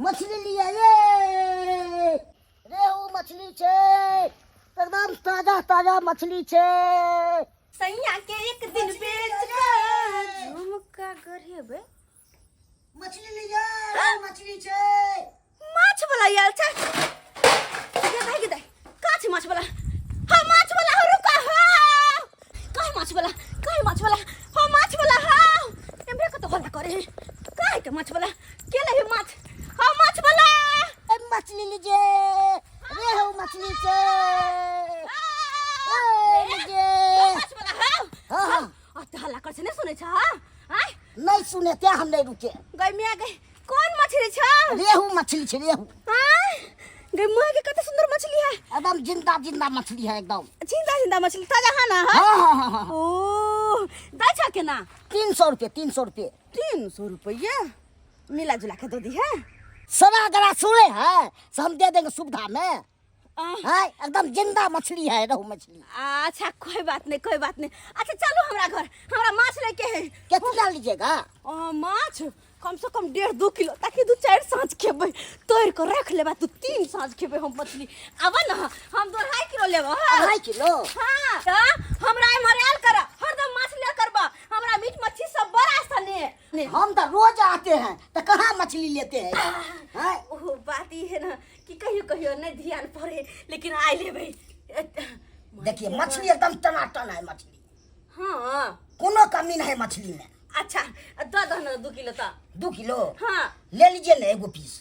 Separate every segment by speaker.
Speaker 1: मछली लिया ये रेहू मछली छै एकदम ताजा ताजा मछली छै।
Speaker 2: सैया के एक दिन बेच के झुमका गढ़ेबै।
Speaker 1: मछली लिया, रेहू मछली छै।
Speaker 2: माछ वाला आयल छै। गे दाइ, गे दाइ, कहाँ छै माछ वाला? हाँ माछ वाला, हाँ रुका, हाँ कहाँ माछ वाला, कहाँ माछ वाला? हाँ माछ वाला, हाँ एम्हरे कतौ हल्ला करे है। कहाँ है के माछ वाला? के लेबे माछ? हाँ माछ वाला।
Speaker 1: ए, मछली लीजिए, रेहू मछली छै। ए, लीजिए।
Speaker 2: माछ वाला, हाँ।
Speaker 1: हाँ, हाँ।
Speaker 2: अते हल्ला कर छै, नहि सुनै छ? हाँ आय।
Speaker 1: नहीं सुने ते हम नहीं रुके।
Speaker 2: गई मिया गई, कौन मछली छ?
Speaker 1: रेहू मछली छै, रेहू।
Speaker 2: हाँ गई माँ के, कते सुंदर मछली है।
Speaker 1: एकदम जिंदा जिंदा मछली है एकदम।
Speaker 2: जिंदा जिंदा मछली ताजा है ना?
Speaker 1: हाँ हाँ हाँ हाँ।
Speaker 2: ओ दै छ केना?
Speaker 1: 300 रुपये, 300 रुपये।
Speaker 2: 300 रुपया मिला जुला के दे दी है।
Speaker 1: सरा गरा सुने है से हम दे देंगे सुविधा में। है एकदम जिंदा मछली है, रहू मछली।
Speaker 2: अच्छा कोई बात नहीं, कोई बात नहीं। अच्छा चलो हमरा घर, हमरा माछ लेके है।
Speaker 1: कितना लीजिएगा?
Speaker 2: माछ कम से कम 1.5-2 किलो, ताकि 2-4 साँझ खेबै, तोड़ के रख लेबा, 2-3 साँझ खेबै हम मछली। आब ना हम 2.5 किलो लेबो। हाँ।
Speaker 1: 2.5 किलो?
Speaker 2: हाँ, त हमरा एम्हर आयल कर, हरदम माछ ले करबा, हमरा मीट मछली सब बड़ा आसान है।
Speaker 1: हम तो रोज आते हैं तो कहाँ मछली लेते हैं? हाँ?
Speaker 2: ओहो बात ई है ना कि कहियो कहियो नहीं ध्यान पड़े, लेकिन आइ लेबै।
Speaker 1: देखिए मछली एकदम टनाटन है मछली।
Speaker 2: हाँ।
Speaker 1: कोनो कमी नहीं है मछली में।
Speaker 2: अच्छा दऽ दह ना 2 किलो तो।
Speaker 1: 2 किलो?
Speaker 2: हाँ।
Speaker 1: ले लीजिए ना एगो पीस।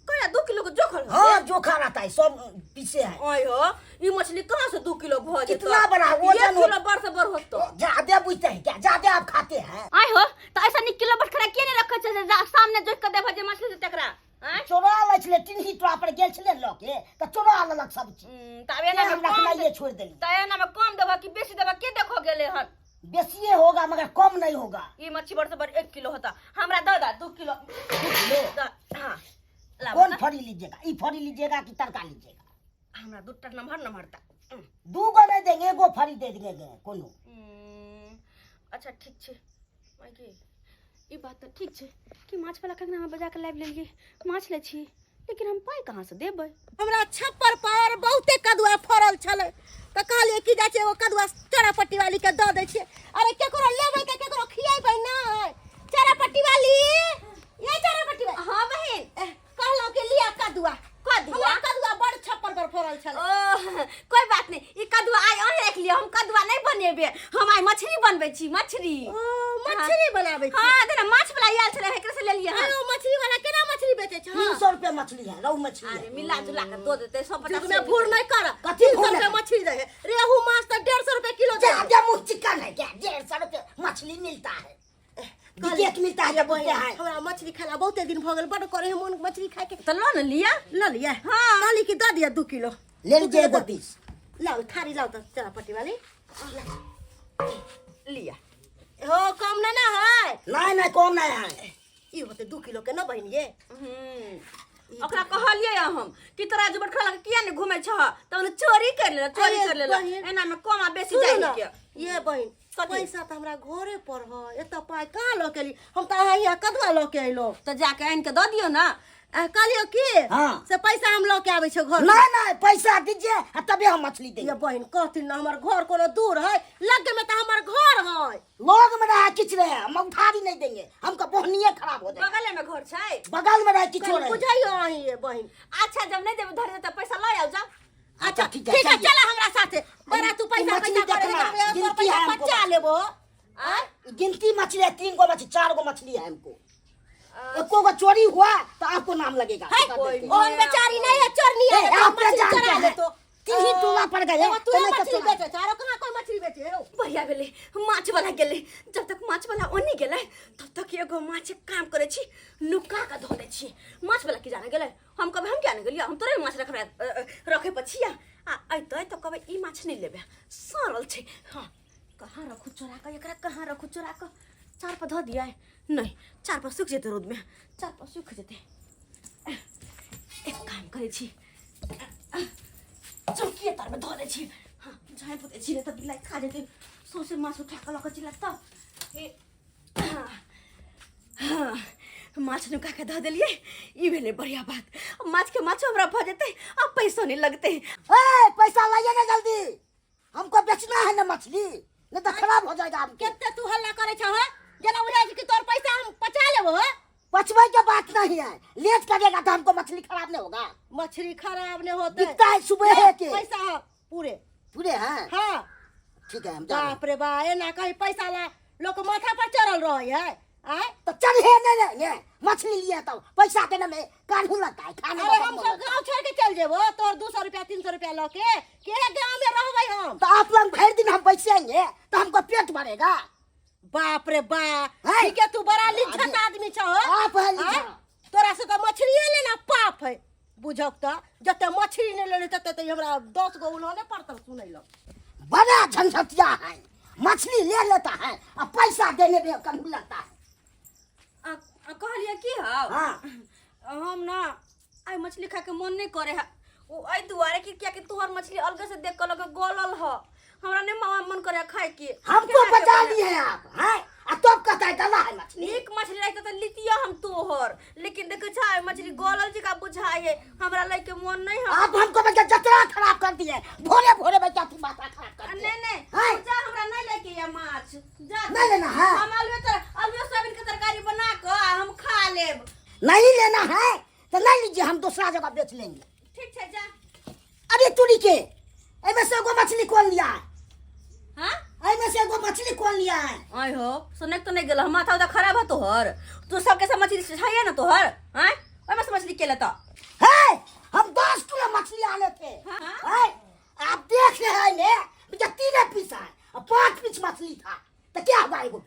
Speaker 2: कोना 2 किलो के जोखल?
Speaker 1: हाँ जोखा रहता है, सब पीसे है।
Speaker 2: ओए हो, ये मछली कहाँ से 2 किलो भ जेतौ?
Speaker 1: कितना बड़ा वो
Speaker 2: एक
Speaker 1: जन
Speaker 2: किलो बड़ से बड़ होतो।
Speaker 1: ज्यादा बुझते हैं क्या? ज्यादा आप खाते हैं?
Speaker 2: आय हो, तो ऐसा नहीं किलो बटखरा किए नहीं रखे छे, जा सामने जोख के देबो जे मछली से तकरा। आय?
Speaker 1: चोरा लै छलै, टिनही तोरा पर गेल छलै लऽ के, तऽ चोरा लेलक सब चीज।
Speaker 2: तब एना में
Speaker 1: हम
Speaker 2: कम
Speaker 1: रखनाइए छोड़ देली।
Speaker 2: त एना में कम देबो कि बेसी देबो, के देखो गेले हन?
Speaker 1: बेसिए होगा मगर कम नहीं होगा।
Speaker 2: ये मच्छी बड़ से बड़ 1 किलो होता, हमरा दऽ दा 2 किलो।
Speaker 1: 2 किलो?
Speaker 2: द, हाँ। लाबो
Speaker 1: कौन
Speaker 2: त।
Speaker 1: फड़ी लीजिएगा? ई फड़ी लीजिएगा कि तरका लीजिएगा?
Speaker 2: हमरा दूटा नम्हर नम्हर ता।
Speaker 1: दू गो नहीं देंगे, एगो फड़ी दे देंगे कोनो।
Speaker 2: अच्छा ठीक छै माइके, ई बात तऽ ठीक छै कि माछ वाला कंगना में बजा के लाबि लेलियै, माछ लै छी, लेकिन हम पाइ कहाँ से देबै?
Speaker 3: हमरा छप्पर पर बहुते कदुआ फड़ल छलै, तऽ कहलियै कि जाइ छियै एगो कदुआ चारापट्टी वाली के दऽ दै छियै। अरे केकरो लेबै तऽ केकरो खियेबै नहि। चारापट्टी वाली, ये चारापट्टी वाली।
Speaker 2: हाँ बहिन।
Speaker 3: कहलहुँ कि लिअ कदुआ।
Speaker 2: कदुआ?
Speaker 3: हमरा कदुआ बड़ छप्पर पर फड़ल छलै।
Speaker 2: ओ कोई बात नहीं, ई कदुआ आइ अहीं राखि लिअ, हम कदुआ नहीं बनेबे, हम आइ मछली बनबै छी, मछली।
Speaker 3: ओ मछली बनाबै छी?
Speaker 2: हाँ, देना माछ वाला आयल छलै, एकरे से लेलियै हन।
Speaker 3: अरे ओ मछली वाला केना मछली बेचै छै?
Speaker 1: 300 रुपया मछली है, रहू मछली है।
Speaker 2: अरे मिला जुला के दो देतै, 150
Speaker 3: जुग में भूर नहीं कर।
Speaker 1: कथी
Speaker 3: 300
Speaker 1: भूर
Speaker 3: रुपया
Speaker 1: नहीं?
Speaker 3: मछली दे है। रेहू माछ तऽ 150 रुपया किलो दे है।
Speaker 1: ज्यादा मुँह चिकन है क्या? 150 रुपया मछली मिलता है, विकेट मिलता है, जब बोलते हैं।
Speaker 3: हमरा मछली खाला बहुते दिन भऽ गेल, बड करे है मन मछली खाए के।
Speaker 2: तऽ लऽ ने लिअ।
Speaker 3: लऽ लिअ।
Speaker 2: हाँ।
Speaker 3: कहली कि दऽ दिअ 2 किलो।
Speaker 1: ले लीजिए एगो पीस।
Speaker 3: लाउ थारी लाउ तऽ चारापट्टी वाली।
Speaker 2: लिअ।
Speaker 3: हो कम ना ना है?
Speaker 1: नहीं नहीं कम नहीं है।
Speaker 3: ई होते 2 किलो के न बहिन ये।
Speaker 2: ओकरा कहलियै हम कि तोरा जो बटखरा लग किया नहीं घूमै छह, तब चोरी कर लेलक, चोरी
Speaker 3: अरे
Speaker 2: कर लेलक।
Speaker 3: बहिन।
Speaker 2: एना में कम आ बेसी
Speaker 3: सुनू
Speaker 2: जाइ
Speaker 3: ना,
Speaker 2: के।
Speaker 3: ये बहिन,
Speaker 2: कथी?
Speaker 3: पैसा तऽ हमरा घरे पर है, एतऽ पाइ कहाँ लऽ के एली? हम तऽ अहाँ यहाँ कदुआ लऽ के अयलहुँ।
Speaker 2: तऽ जाके आनि के दऽ दियौ ना।
Speaker 3: कहलियौ की?
Speaker 1: हाँ।
Speaker 3: से पैसा हम लऽ के आबै छियौ घर।
Speaker 1: नहीं नहीं पैसा दीजिए आ तबे हम मछली देंगे।
Speaker 3: ये बहिन कहथिन ना, हमर घर कोनो दूर है, लगे में तऽ हमर घर है।
Speaker 1: लोग में रहा किछ रहे, हम उधारी नहीं देंगे, हमका बोहनिए खराब हो जाएगा।
Speaker 2: बगल में घर छै?
Speaker 1: बगल में रहे किछो
Speaker 3: कनी
Speaker 1: रहे।
Speaker 3: बुझाइयो अहीं ये बहिन।
Speaker 2: अच्छा जब नहीं देबै धरे तऽ पैसा लऽ आउ जाउ।
Speaker 3: अच्छा
Speaker 1: ठीक है,
Speaker 3: ठीक है,
Speaker 1: चलिए।
Speaker 3: चला हमरा साथे। बड़ा तू पैसा
Speaker 1: मछली
Speaker 3: पैसा करे
Speaker 1: देखना,
Speaker 3: है, तोर
Speaker 1: गिनती
Speaker 3: पैसा
Speaker 1: है हमको।
Speaker 3: बचा लेबो।
Speaker 2: आँय?
Speaker 1: गिनती मछली है, 3 गो मछली, 4 गो मछली है हमको। एको गो चोरी हुआ तो आपको नाम लगेगा।
Speaker 3: है,
Speaker 1: बता देते हैं।
Speaker 3: ओहन बेचारी नहीं है, चोरनी है,
Speaker 1: ए,
Speaker 3: तो
Speaker 1: आप क्या
Speaker 3: मछली
Speaker 1: जानते
Speaker 3: चोरा
Speaker 1: हैं?
Speaker 3: लेतो।
Speaker 1: तीन ही टोला पर गए,
Speaker 3: एगो तू
Speaker 1: तो नहीं
Speaker 3: मछली
Speaker 1: तो चोरा।
Speaker 3: बेचे, चारो कहाँ कोई मछली बेचे हो?
Speaker 2: बढ़िया भेलै, माछ वाला गेलै। जब तक माछ वाला ओनी गेलै तब तक एगो माछ एक काम करै छी, नुका कऽ धऽ दै छी। माछ वाला की जाने गेलै, हम कहबै हम किया नहि गेलियै, हम तोरे माछ रखबै, रखै पर छियै। आ अयतै तऽ कहबै ई माछ नहि लेबै, सड़ल छै। हाँ कहाँ रखू चोरा कऽ एकरा, कहाँ रखू चोरा कऽ? चार पर धऽ दियै? नहि, चार पर सुखि जेतै, रौदमे चार पर सुखि जेतै। एक काम करै छी, चौकिए तरमे धऽ दै छी। हाँ झाँपि दै छी, नहि तऽ बिलाइ खा जेतै सौँसे माछ उठा कऽ लऽ कऽ चिल्ला तऽ। हाँ, माछ नुका के धऽ देलियै। ई भेलै बढ़िया बात, माछ के माछो हमरा भऽ जेतै आ पैसो नहि लगतै।
Speaker 1: ए, पैसा लाइए ना जल्दी, हमको बेचना है ना मछली, नहीं तो खराब हो जाएगा हमके।
Speaker 3: कते तू हल्ला करे छह हं? जेना बुझाइ छै कि तोर पैसा हम पचा लेबो हं?
Speaker 1: पचवे के बात नहीं है, लेट करेगा तो हमको मछली खराब नहीं होगा।
Speaker 3: मछली खराब नहीं होते,
Speaker 1: बिकता है सुबह है के
Speaker 3: पैसा है पूरे
Speaker 1: पूरे हैं।
Speaker 3: हाँ
Speaker 1: ठीक है, हम जा रहे हैं।
Speaker 3: बाप रे बा, एना कहीं पैसा ला लोग माथा पर चढ़ल रहे है आय।
Speaker 1: तो चढ़े नहीं रहेंगे, मछली लिए तो पैसा देने में कानून लगता है, खाने
Speaker 3: अरे
Speaker 1: में
Speaker 3: हम
Speaker 1: बहुत
Speaker 3: सब
Speaker 1: लगता है।
Speaker 3: गांव छोड़ के चल जेबो, तोर 200 रुपया 300 रुपया लऽ के के गांव में रहबै हम?
Speaker 1: तो आप लोग भर दिन हम बैसेंगे तो हमको पेट भरेगा।
Speaker 3: बाप रे बा,
Speaker 1: है।
Speaker 3: ठीक है, तू बड़ा लिज्जत आदमी छह हो।
Speaker 1: आप है लिज्जत।
Speaker 3: आय? तोरा से तो मछलिए लेना पाप है, बुझक तो जते मछली नहीं लेने तते तो हमरा 10 गो उन्होंने पड़तल सुनैलो।
Speaker 1: बड़ा झंझटिया है, मछली ले लेता है और पैसा देने में कम लगता है।
Speaker 2: कहलिए की हौ?
Speaker 1: हाँ।
Speaker 2: हम ना आइ मछली खाके मन नहीं करे है, ओ एहि दुआरे कि कियाकि तोहर मछली अलगे से देख के लगे गलल ह, हमरा नहीं मामा मन करे है खाए के।
Speaker 1: हमको
Speaker 2: केना के
Speaker 1: बचा
Speaker 2: बना?
Speaker 1: लिए हैं आप, हैं? आ तब कहता है गला है मछली।
Speaker 2: नीक मछली रहते तो लितिया हम तोहर, लेकिन देखे छै मछली गलल जका बुझाइ है, हमरा लय के मन नहीं है।
Speaker 1: आप हमको बच्चा जतरा खराब कर दिए, भोरे भोरे बच्चा तू माथा खराब कर दिए।
Speaker 2: नहीं नहीं,
Speaker 1: हैं?
Speaker 2: जा हमरा नहीं लय के या माछ, जा।
Speaker 1: नहीं लेना है।
Speaker 2: हम आलू सोयाबीन के तरकारी बना के आ हम खा लेब।
Speaker 1: नहीं लेना है तो नहीं लीजिए, हम दूसरा जगह बेच लेंगे।
Speaker 2: ठीक है, जा।
Speaker 1: अरे तुरी के एमे से एगो मछली कौन लिया है?
Speaker 2: हाँ?
Speaker 1: एमे से एगो मछली कौन लिया है?
Speaker 2: आय हो, सुने तो नहीं गेल, माथा उथा खराब है तोहर, तू सबके सब मछली छाइए ना तोहर, आय ओमे से मछली के लेता?
Speaker 1: है, हम 10 किलो मछली आने थे।
Speaker 2: हाँ?
Speaker 1: है, आप देख रहे हैं ने, मुझे 3 पीस आए और 5 पीस मछली था, तो क्या हुआ एगो?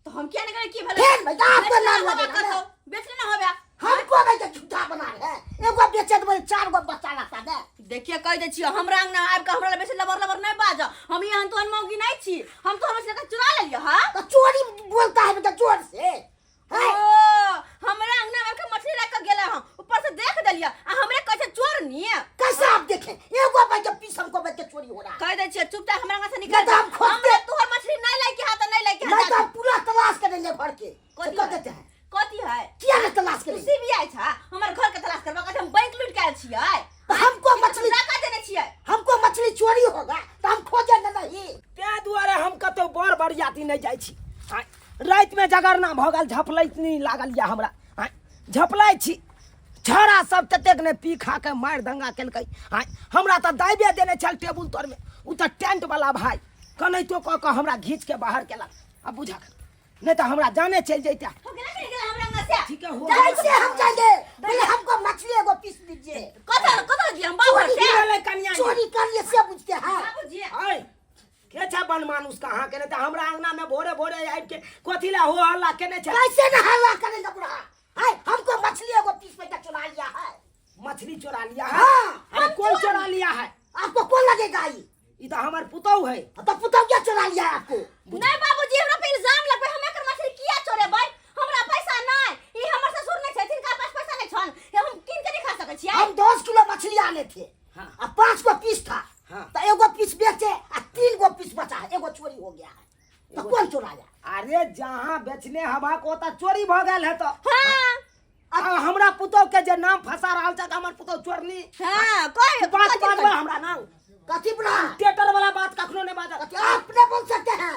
Speaker 2: तो हम क्या नहीं करें की भले?
Speaker 1: फिर भैया, आपको
Speaker 2: बेच
Speaker 1: नाम
Speaker 2: लेना
Speaker 1: लगेगा
Speaker 2: होबे
Speaker 1: ना।
Speaker 2: कतौ, बेच लेना होबे।
Speaker 1: हमको भैया झूठा बना रहे हैं, एगो बेचे तो बोले 4 गो बच्चा रहता है।
Speaker 2: देखिए कह दे छियो, हमरा अंगना आबि के हमरा लग बेसी लबर लबर नहीं बाज, हम यहाँ तोहन मौगी नहीं छी, हम तोहर मछली के चुरा लेलियो। हाँ?
Speaker 1: तो चोरी बोलता है बेटा जोर से। हैं?
Speaker 2: ओ, हमरा अंगना आबि के मछली रख के गेला हम, ऊपर से देख देलियो आ हमरे कहै छै चोर नी।
Speaker 1: कैसे आप देखें, एगो बच्चा पीस हमको बच्चा चोरी हो रहा है।
Speaker 2: कह दे छियो चुपचाप हमरा अंगना से निकल
Speaker 1: नहीं तो
Speaker 2: जा।
Speaker 1: हम खोजते-
Speaker 2: हमरा तोहर मछली नहीं लायक है तो नहीं लायक है।
Speaker 1: नहीं तो हम पूरा तलाश करेंगे घर के।
Speaker 2: कथी
Speaker 1: तो कह
Speaker 2: है?
Speaker 1: देते हैं।
Speaker 2: कथी है?
Speaker 1: किया नहीं तलाश
Speaker 2: तू
Speaker 1: करेंगे?
Speaker 2: सीबीआई छा, हमर घर के तलाश करबा, कहै छै हम बैंक लूट के आयल छियै।
Speaker 1: तो हमको
Speaker 2: ई तऽ
Speaker 1: मछली
Speaker 2: टाका देने छियै।
Speaker 1: हमको मछली चोरी होगा तो हम खोजेंगे नहीं।
Speaker 4: ताहि दुआरे हम कतौ बड़ बरियाती नहि जाइ छी। आँय, रातिमे जगरना भऽ गेल, झपलैत नहि लागल यऽ हमरा। आँय, झपलै छी, छौड़ा सब ततेक ने पी खा के मारि दंगा केलकै। आँय, हमरा तऽ दाबे देने छल टेबुल तरमे, ओ तऽ टेंट वाला भाई कनैतो कऽ कऽ हमरा घीच के बाहर केलक। आब बुझक नहीं तो हमरा जाने चल जैता।
Speaker 2: हो गेला कि नहीं गेला हमरा अंगना से?
Speaker 4: ठीक है, हो
Speaker 2: जा,
Speaker 4: गेला।
Speaker 1: कैसे हम जाएंगे? पहले हमको मछली एगो पीस दीजिए।
Speaker 2: कथो कथो जी हम बाबू
Speaker 1: चोरी
Speaker 2: से?
Speaker 4: की भेलै कनिया ये?
Speaker 1: चोरी कर लिए से बुझते हैं।
Speaker 2: बाबू जी।
Speaker 4: आय, के छै बनमानुस कहाँ के? नहीं तो हमरा अंगना में भोरे भोरे आबि के कथी ला हो हल्ला केने छै?
Speaker 1: कैसे न हल्ला करेंगे बुढ़ा? हाय, हमको मछली एगो पीस में चुरा लिया है।
Speaker 4: मछली चुरा लिया है?
Speaker 1: हाँ।
Speaker 4: अरे कौन चुरा लिया है?
Speaker 1: आपको कौन लगेगा ई?
Speaker 4: ई तो हमर पुतहु है।
Speaker 1: तो पुतहु क्या चुरा लिया है आपको?
Speaker 2: नहीं बाबूजी, हमरा पे इल्जाम लगबे, हम एकर मछली किया चोरेबै? हमरा पैसा नहीं, ई हमर ससुर नहीं छथिन, का पास पैसा नहीं छन, ये हम कीन के नहीं खा सकै छियै।
Speaker 1: हम 10 किलो मछली आने थे।
Speaker 4: हाँ।
Speaker 1: आ 5 गो पीस था।
Speaker 4: हाँ।
Speaker 1: तो एगो पीस बेचे आ 3 गो पीस बचा है, एगो चोरी हो गया है। तो कौन चुराया?
Speaker 4: अरे जहाँ बेचने हवा को तो चोरी भ गेल है तो।
Speaker 2: हाँ।
Speaker 4: आ हमरा पुतहु के जे नाम फंसा रहल छै, हमर पुतहु चोरनी।
Speaker 2: हाँ, कोई
Speaker 4: बात
Speaker 2: कथी
Speaker 4: बाजबै
Speaker 2: करी?
Speaker 4: हमरा नाम।
Speaker 1: कथी बुढ़ा?
Speaker 4: थिएटर वाला बात कखनो नहीं बाजत।
Speaker 1: कथी आप नहीं बोल सकते हैं?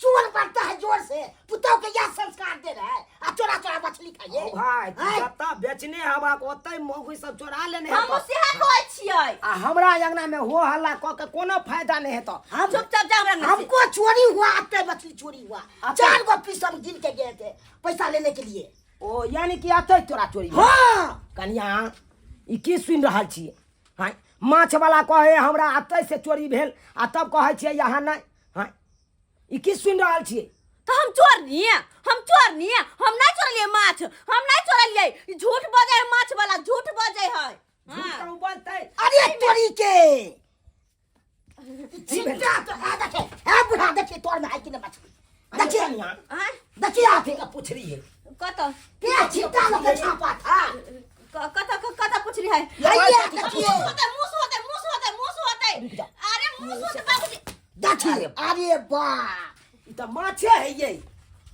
Speaker 1: चोर बढ़ता है जोर से, पुतहु के यह संस्कार दे रहा है, आ चोरा चोरा मछली खाइए।
Speaker 4: ओ भाई,
Speaker 1: हैं?
Speaker 4: जतऽ बेचने हवा को ओतै मौगी सब चोरा लेने
Speaker 2: हम
Speaker 4: हेतौ।
Speaker 2: सेहा कहै छियै।
Speaker 4: आ हमरा अंगना में हो हल्ला कऽ के कोनो फायदा नहीं हेतौ।
Speaker 2: चुपचाप जा हमरा अंगना से।
Speaker 1: हमको चोरी हुआ, अते मछली चोरी हुआ।
Speaker 4: अच्छा।
Speaker 1: 4 गो पीस हम गिन के गए थे पैसा लेने के लिए।
Speaker 4: ओ यानी कि अते तोरा चोरी भेल।
Speaker 1: हाँ।
Speaker 4: कनिया, ई की सुनि रहल छियै? हाँ, माछ वाला कहे हमरा अते से चोरी भेल आ तब कहै छियै यहाँ नहि। हाँ, ई की सुनि रहल छियै?
Speaker 2: तो हम चोर नहीं, हम चोर नहीं, हम नहीं चोरलियै माछ, हम नहीं चोरलियै। ई झूठ बजै है माछ वाला, झूठ बजै है।
Speaker 4: झूठ
Speaker 2: हाँ।
Speaker 4: तऽ ओ बजतै।
Speaker 1: अरे तोरी के चिंता तो है, देखे, है बुढ़ा, देखिए तोर में है कि नहीं मछली। देखिए।
Speaker 4: कनिया,
Speaker 2: आँय?
Speaker 1: देखिए आप ही।
Speaker 4: पूछ रही है।
Speaker 2: कतऽ?
Speaker 1: के चिंता लगे छापा था।
Speaker 2: कतऽ पूछ रही है?
Speaker 1: आइए, देखिए।
Speaker 2: मुँह होतै, मुँह होतै, मुँह होतै, मुँह होतै।
Speaker 4: रुक जा।
Speaker 2: अरे मुँह होतै बाबूजी।
Speaker 1: देखिए, अरे बाप।
Speaker 4: ई तऽ माछे है ये।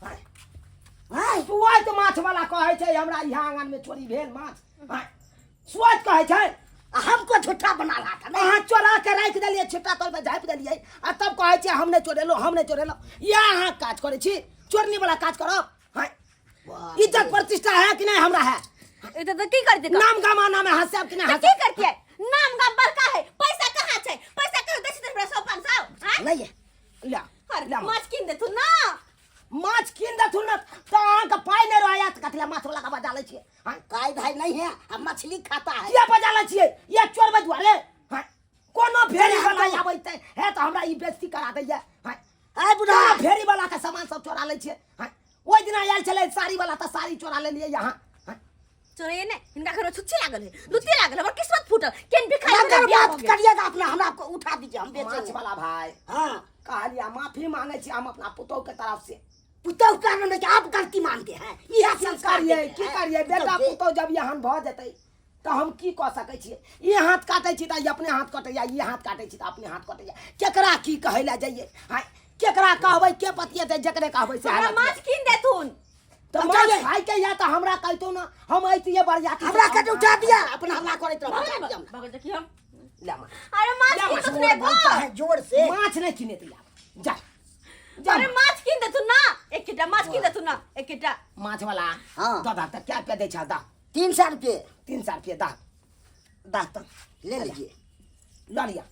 Speaker 1: हाँ? नहीं।
Speaker 4: सुआइत माछ वाला कहै छै हमरा यहाँ आंगन में चोरी भेल माछ। आँय, सुआइत कहै छै।
Speaker 1: हमको झूठा बना रहा था नहीं।
Speaker 4: अहाँ चोरा के राखि देलियै, छिट्टा तर में झाँपि देलियै आ तब कहै छियै हम नहि चोरेलहुँ, हम नहि चोरेलहुँ। इएह अहाँ काज करै छी, चोरनी वाला काज करब? हाँ, इज्जत प्रतिष्ठा है कि नहीं हमरा है?
Speaker 2: ए तो की करते?
Speaker 4: नाम गमाना में हंसाब कि नहीं?
Speaker 2: तो
Speaker 4: हंसाब
Speaker 2: की करतियै? नाम गाम बड़का है, पैसा कहाँ छै? पैसा कहाँ दै छै हमरा 100 500? आँय?
Speaker 1: नहीं है।
Speaker 4: ला,
Speaker 2: अरे,
Speaker 4: ला।
Speaker 2: माछ कीन देथुन ना।
Speaker 4: माछ कीन देथुन ना तऽ अहाँके पाइ नहि रहैया तऽ कथी लए माछ वाला के बजा लै छियै? हाँ?
Speaker 1: काय भाई नहीं है, हम मछली खाता है।
Speaker 4: किया बजा लै छियै? या चोरबै दुआरे? हाँ? कोनो फेरी
Speaker 1: अरे,
Speaker 4: वाला
Speaker 1: हमरा-
Speaker 4: आबै तऽ हे तऽ हमरा ई बेइज्जती करा दैया। हाँ?
Speaker 1: आय बुढ़ा।
Speaker 4: कोनो फेरी वाला के सामान सब चोरा लै छियै। हाँ? ओहि दिना आयल छलै साड़ी वाला तऽ साड़ी चोरा लेलियै यहाँ। हाँ?
Speaker 2: चोरैये ने, हिनका घर में छुच्छी लागल है, लुत्ती लागल है, हमर किस्मत फूटल, केन भिखारी
Speaker 1: अगर
Speaker 2: वाला बियाह
Speaker 1: बात
Speaker 2: भऽ गेल।
Speaker 1: करिएगा अपना, हमरा आपको उठा दीजिए, हम
Speaker 4: माछ
Speaker 1: बेचेंगे।
Speaker 4: वाला भाई।
Speaker 1: हाँ।
Speaker 4: कहलिया माफी मांगे छी हम अपना पुतोह के तरफ से।
Speaker 1: पुतोह कारण में कि आप गलती मानते हैं, यह
Speaker 4: की
Speaker 1: संस्कार
Speaker 4: करिए,
Speaker 1: देते
Speaker 4: की
Speaker 1: हैं।
Speaker 4: करिए? बेटा
Speaker 1: पुतोह के।
Speaker 4: पुतोह जब यहाँ भऽ जेतै तऽ हम की कऽ सकै छियै? ई हाथ काटै छी तऽ ई अपने हाथ कटैया, ई हाथ काटै छी तऽ अपने हाथ कटैया। केकरा की कहै लए जइयै? आँय, केकरा कहबै? के बतियेतै? जकरे कहबै से
Speaker 2: हमरा माछ कीन देथुन।
Speaker 4: तऽ
Speaker 1: हम
Speaker 4: माछ
Speaker 1: जाइए।
Speaker 4: खाइके या तऽ हमरा कहितौ ने, हम अइतियै बरियाती।
Speaker 1: हमरा कट उठा दिया, अपना हल्ला करैत रहो,
Speaker 2: भगल
Speaker 1: उठा दिया हमरा।
Speaker 2: भगल देखियौ हम।
Speaker 4: ले माछ।
Speaker 2: अरे माछ
Speaker 4: ले
Speaker 2: कीन
Speaker 4: माछ।
Speaker 2: देथुन एगो।
Speaker 1: बोलता है जोर से।
Speaker 4: माछ नहि किने दिया, जा जा।
Speaker 2: अरे माछ कीन देथुन ना, एकटा माछ कीन देथुन ना, एकटा।
Speaker 4: माछ वाला।
Speaker 1: हाँ।
Speaker 4: दादा तऽ क्या रुपया दै छह? दा।
Speaker 1: 300 रुपये।
Speaker 4: 300 रुपये दा।
Speaker 1: दा तो ले लीजिए।
Speaker 4: लऽ लिअ,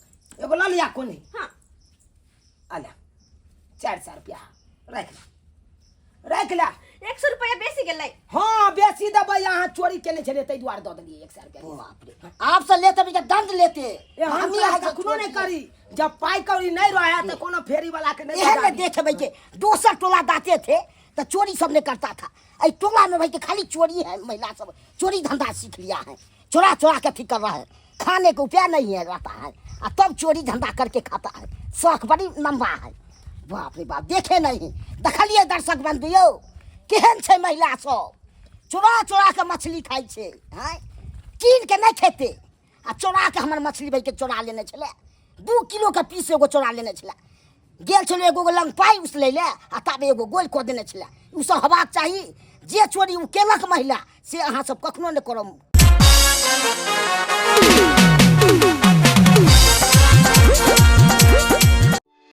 Speaker 4: एगो लऽ लिअ। कोन?
Speaker 2: हाँ।
Speaker 4: अला 400 रुपया राखि ले, राखि ले।
Speaker 2: 100 रुपया बेसी गेलै।
Speaker 4: हाँ, बेसी देबै। अहाँ चोरी केने छलियै ताहि दुआरे दऽ देलियै 100 रुपया।
Speaker 1: बाप रे, आपसे लेते भी दंड लेते।
Speaker 4: एहन
Speaker 1: हम
Speaker 4: काज
Speaker 1: यहाँ
Speaker 4: कखनो नहि करी। जब पाइ कौड़ी नहि रहै तऽ कोनो फेरी वाला के नहि
Speaker 1: एहन
Speaker 4: बजाबी।
Speaker 1: देखे के दोसर टोला दाते थे तो चोरी सब नहीं करता था। ऐ टोला में भाई के खाली चोरी है। महिला सब चोरी धंधा सीख लिया है, चोरा चोरा के अथी कर रहा है। खाने के उपाय नहीं है रहता है आ तब चोरी धंधा करके खाता है। शौक बड़ी लंबा है। बाप रे बाप, देखे नहीं देखलिए दर्शक बंधु यौ, केहन छै महिला सब चोरा चोरा के मछली खाइ छै। आँय, कीन के नहीं खेते आ चोरा के हमर मछली भाई के चोरा लेने छलै। 2 किलो के पीस एगो चोरा लेने छलै। गेल छलै एगो लंग पाइ उसलै लए आ ताबे एगो गोल कऽ देने छलै। ओ सब हेबाक चाही। जे चोरी ओ केलक महिला, से अहाँ सब कखनो नहि करब।